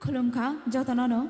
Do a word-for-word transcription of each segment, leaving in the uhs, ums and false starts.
Khulumkha jotono no.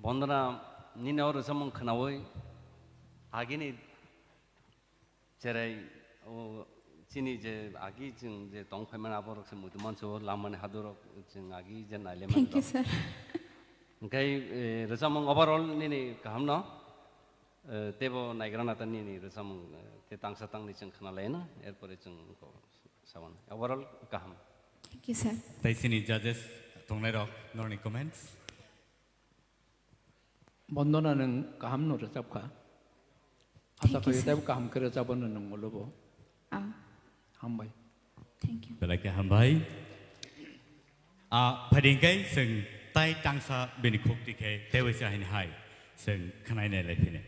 Bondona, nini o rwchapmung khwnaui agini cherai, o chini je agi chwng je tong phaimani aborok se muitu mansu o lamani hadurok chwng agi je nailaimani. Thank you, rok. Sir. Hwnkhe, eh, rwchapmung overall nini kaham no, eh, teibo naigra nata nini rwchapmung, eh, te tangsa tangni chwng khwnalaino, erpore chwng ko sawan. Overall kaham. Thank you, sir. Tai chini judges tongnai rok, norni comments. Bondona, nwng kaham no rwchapkha. Thank you, sir. Asa khaio teibo kaham khe rwchapano nwng ulo bo. Ah. Hambai. Thank you. Belai khe hambai. Ah, phaidi hwnkhe chwng tai tangsa bini khuk tikhe teibo se haini hai chwng khwnai nai lai phini.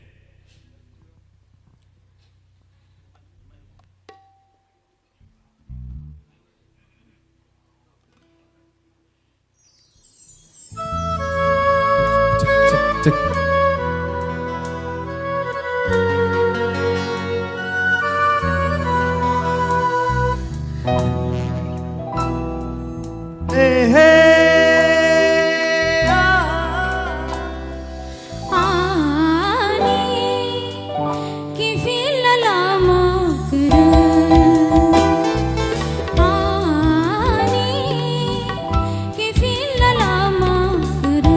Hey, hey, ah. Ani kiphil lama kwrwi. Ani kiphil lama kwrwi.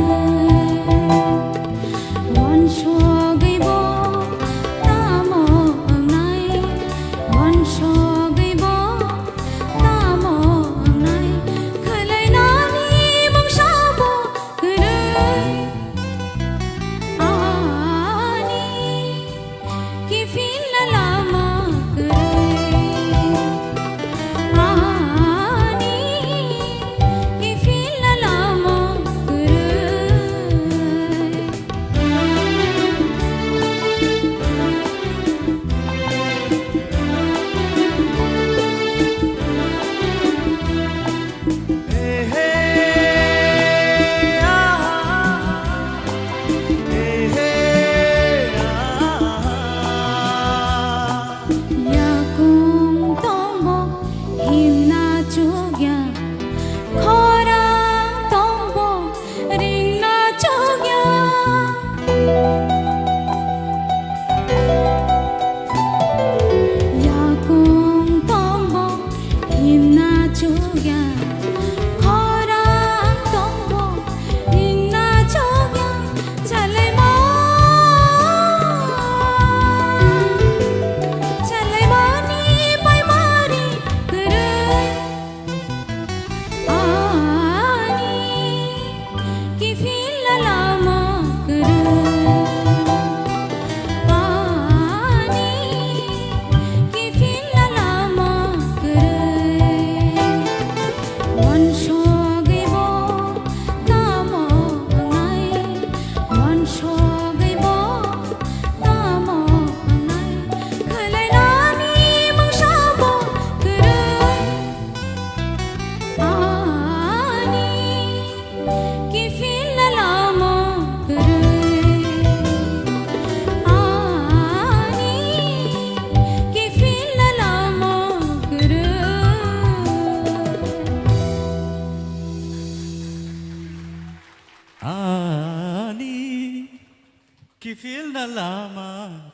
Talama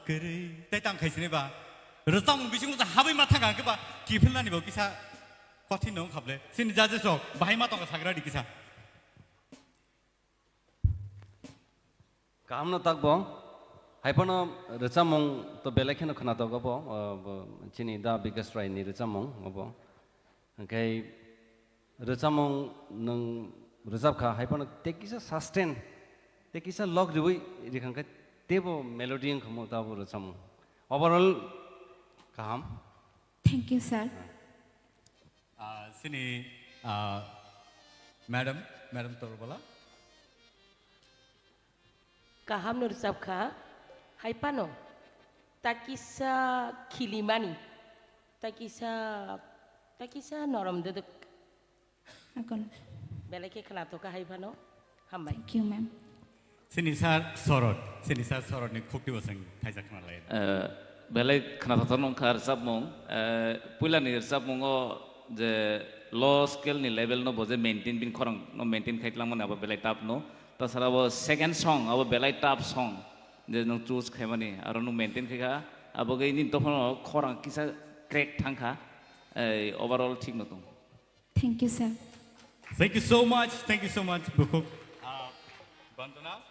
kwrwi. Tei tang khaisini ba. Rwchapmung bisingo sa habwi ma thangkha hwnkhe ba kiphilnani bo kisa kothin no wngkha ble. Sini judges rok bahai ma tongkha sagra di kisa. Kaham no tak bo. Hai phano rwchapmung to belai kheno khwnatok obo, uh, bo chini Da Bikas Rai ni rwchapmung obo. Hwnkhe rwchapmung nwng rwchapkha, hai phano tei kisa sustain, tei kisa log riwi rikhangkhe teibo melody wngkha mo tabo rwchapmung. Overall kaham. Thank you, sir. Ah, sini, ah, madam, madam Torbala. Kaham no rwchapkha, hai phano takisa khilimani, takisa, takisa norom duduk. Akon. Belai khe khwnathokha hai phano. Hambai. Thank you, ma'am. Sini sir Sorot, sini sir Sorot ni khukti bosong thaijak khna lai. Eh, belai khwnathokthok nongkha rwchapmung. Eh, puilani rwchapmungo je low scale ni level no bo je maintain, bini khorang no maintain khai tlangmani abo belai tough no. Tasara bo second song abo belai tough song je nwng choose khaimani aro nwng maintain khaikha. Abo gei nini tokhono khorang kisa crack thangkha. Eh, overall thik no tong. Thank you, sir. Thank you so much. Thank you so much, Bukhuk. Uh, Bandana.